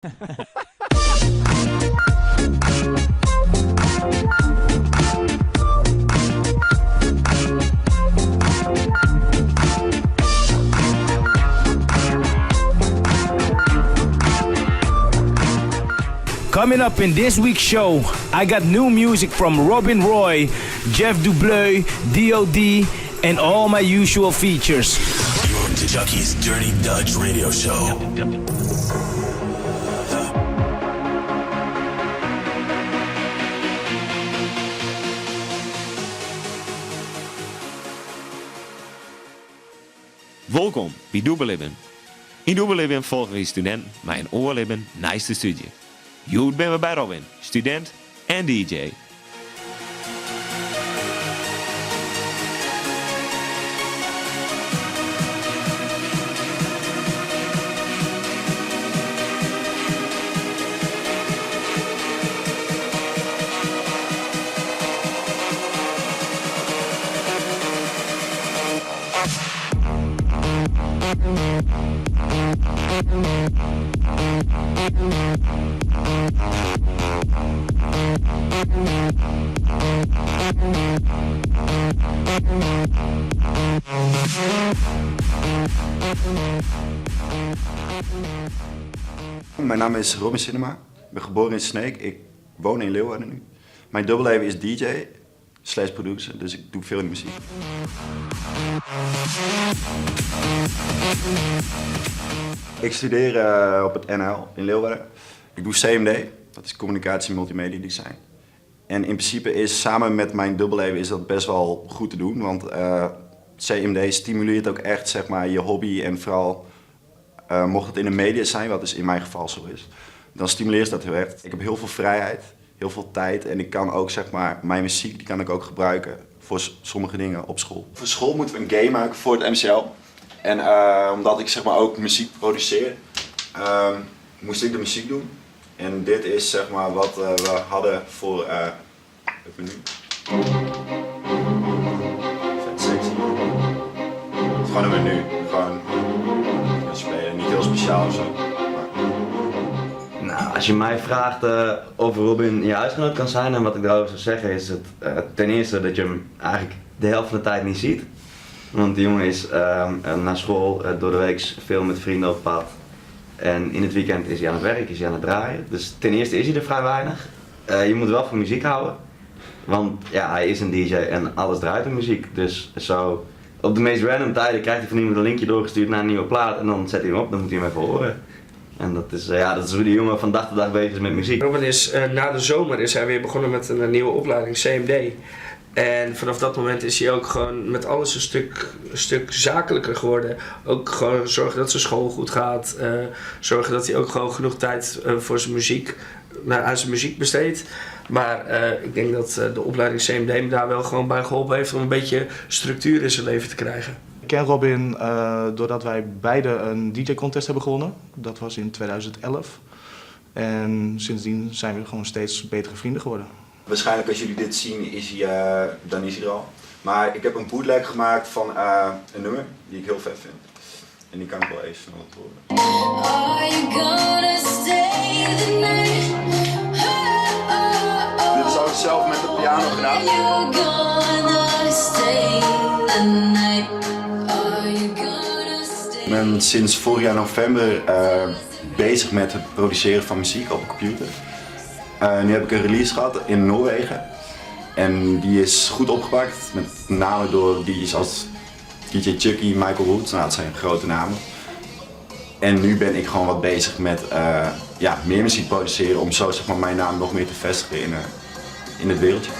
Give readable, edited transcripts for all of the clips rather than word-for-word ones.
Coming up in this week's show, I got new music from Robin Roy, Jeff Dubleu, DOD, and all my usual features. You're into Chucky's Dirty Dutch Radio Show. Wolkom by Dûbellibben. Yn Dûbellibben folgje wy studinten mei in oar libben neist de stúdzje. Hjoed binne we by Robin, studint en DJ. Mijn naam is Robin Sinnema. Ik ben geboren in Sneek. Ik woon in Leeuwarden nu. Mijn dubbelleven is DJ slash producer, dus ik doe veel in de muziek. Ik studeer eh, op het NHL in Leeuwarden. Ik doe CMD, dat is Communicatie Multimedia Design. En in principe is samen met mijn dubbelleven is dat best wel goed te doen, want eh, CMD stimuleert ook echt zeg maar, je hobby en vooral eh, mocht het in de media zijn, wat dus in mijn geval zo is, dan stimuleert dat heel erg. Ik heb heel veel vrijheid, heel veel tijd en ik kan ook zeg maar, mijn muziek die kan ik ook gebruiken voor sommige dingen op school. Voor school moeten we een game maken voor het MCL. En eh, omdat ik zeg maar ook muziek produceer, ehm, moest ik de muziek doen. En dit is zeg maar wat eh, we hadden voor het menu. Vet sexy. Het is gewoon een menu. Gewoon spelen. Niet heel speciaal of zo. Maar Nou, als je mij vraagt eh, of Robin je huisgenoot kan zijn en wat ik daarover zou zeggen is het, eh, ten eerste dat je hem eigenlijk de helft van de tijd niet ziet. Want die jongen is naar school, door de week veel met vrienden op pad. En in het weekend is hij aan het werk, is hij aan het draaien. Dus ten eerste is hij er vrij weinig. Je moet wel van muziek houden. Want ja, hij is een DJ en alles draait om muziek. Dus zo op de meest random tijden krijgt hij van iemand een linkje doorgestuurd naar een nieuwe plaat. En dan zet hij hem op, dan moet hij hem even horen. En dat is, ja, dat is hoe die jongen van dag tot dag bezig is met muziek. Robin is na de zomer is hij weer begonnen met een nieuwe opleiding, CMD. En vanaf dat moment is hij ook gewoon met alles een stuk zakelijker geworden. Ook gewoon zorgen dat zijn school goed gaat. Zorgen dat hij ook gewoon genoeg tijd voor zijn muziek, nou, aan zijn muziek besteedt. Maar ik denk dat de opleiding CMD hem daar wel gewoon bij geholpen heeft om een beetje structuur in zijn leven te krijgen. Ik ken Robin doordat wij beide een DJ-contest hebben gewonnen. Dat was in 2011. En sindsdien zijn we gewoon steeds betere vrienden geworden. Waarschijnlijk als jullie dit zien, is hij, dan is hij er al. Maar ik heb een bootleg gemaakt van een nummer die ik heel vet vind. En die kan ik wel even snel laten horen. Are you gonna stay the night? Oh, Dit is ook zelf met de piano gedaan. Are you gonna stay the night? Are you gonna stay? Ik ben sinds vorig jaar november bezig met het produceren van muziek op de computer. Nu heb ik een release gehad in Noorwegen. En die is goed opgepakt, met name door DJ's als DJ Chuckie, Michael Woods. Dat zijn grote namen. En nu ben ik gewoon wat bezig met meer muziek produceren om zo mijn naam nog meer te vestigen in het wereldje.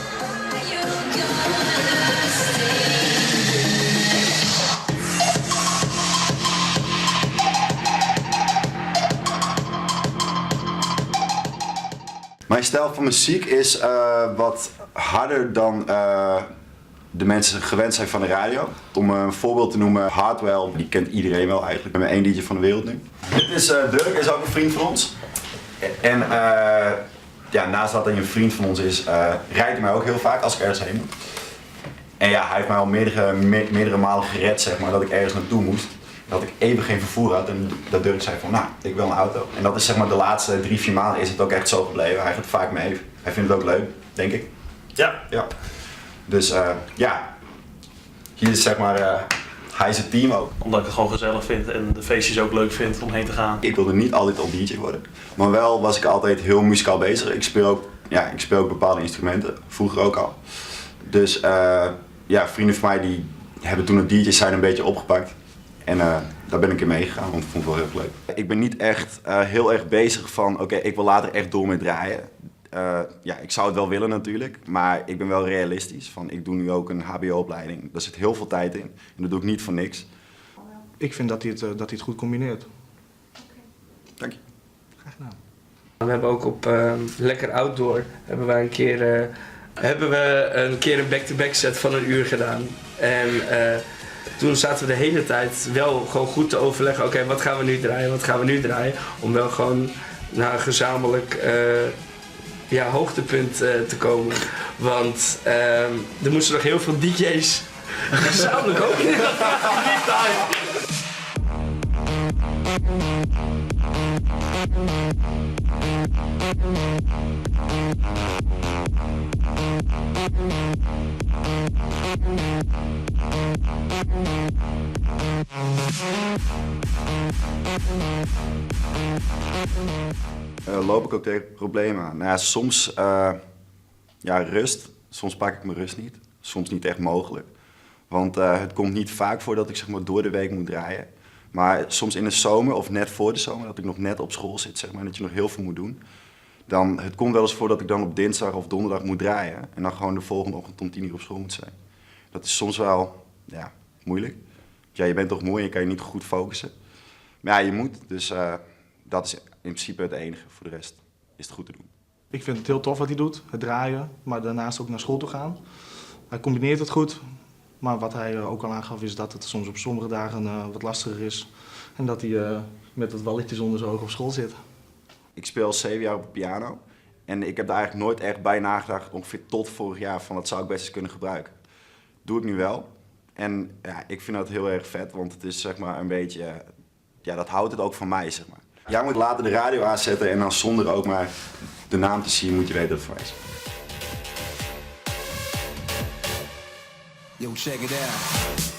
Mijn stijl van muziek is wat harder dan de mensen gewend zijn van de radio. Om een voorbeeld te noemen, Hardwell, die kent iedereen wel eigenlijk. Ik ben 1 DJ van de wereld nu. Dit is Dirk, is ook een vriend van ons. En naast dat hij een vriend van ons is, rijdt hij mij ook heel vaak als ik ergens heen moet. En hij heeft mij al meerdere malen gered, dat ik ergens naartoe moest. Dat ik even geen vervoer had en dat Durk zei van, nou, ik wil een auto. En dat is zeg maar de laatste 3, 4 maanden is het ook echt zo gebleven. Hij gaat vaak mee. Hij vindt het ook leuk, denk ik. Ja. Ja. Dus ja, hier is zeg maar, hij is het team ook. Omdat ik het gewoon gezellig vind en de feestjes ook leuk vind om heen te gaan. Ik wilde niet altijd al DJ worden, maar wel was ik altijd heel muzikaal bezig. Ik speel ook bepaalde instrumenten, vroeger ook al. Dus vrienden van mij die hebben toen het DJ zijn een beetje opgepakt. En daar ben ik in meegegaan, want ik vond het wel heel erg leuk. Ik ben niet echt heel erg bezig van, oké, ik wil later echt door met draaien. Ik zou het wel willen natuurlijk, maar ik ben wel realistisch. Van, ik doe nu ook een H B O-opleiding, daar zit heel veel tijd in en dat doe ik niet voor niks. Ik vind dat hij het goed combineert. Dank je. Graag gedaan. We hebben ook op Lekker Outdoor hebben wij een keer hebben we een keer een back-to-back set van een uur gedaan. En toen zaten we de hele tijd wel gewoon goed te overleggen. Oké, wat gaan we nu draaien? Wat gaan we nu draaien? Om wel gewoon naar een gezamenlijk hoogtepunt te komen. Want er moesten nog heel veel D J's gezamenlijk ook in die tijd. Loop ik ook tegen problemen aan? Soms rust. Soms pak ik mijn rust niet. Soms niet echt mogelijk. Want het komt niet vaak voor dat ik door de week moet draaien. Maar soms in de zomer of net voor de zomer, dat ik nog net op school zit, en dat je nog heel veel moet doen. Dan, het komt wel eens voor dat ik dan op dinsdag of donderdag moet draaien. En dan gewoon de volgende ochtend om 10 uur op school moet zijn. Dat is soms wel moeilijk. Je bent toch moe en je kan je niet goed focussen. Maar je moet, dus dat is in principe het enige. Voor de rest is het goed te doen. Ik vind het heel tof wat hij doet, het draaien, maar daarnaast ook naar school toe gaan. Hij combineert het goed, maar wat hij ook al aangaf is dat het soms op sommige dagen wat lastiger is. En dat hij met wat walletjes onder zijn ogen op school zit. Ik speel al 7 jaar op de piano en ik heb daar eigenlijk nooit echt bij nagedacht, ongeveer tot vorig jaar, van dat zou ik best eens kunnen gebruiken. Doe ik nu wel. En ik vind dat heel erg vet, want het is zeg maar een beetje, ja, dat houdt het ook van mij. Jij moet later de radio aanzetten en dan zonder ook maar de naam te zien, moet je weten dat het van mij is. Yo, check it out.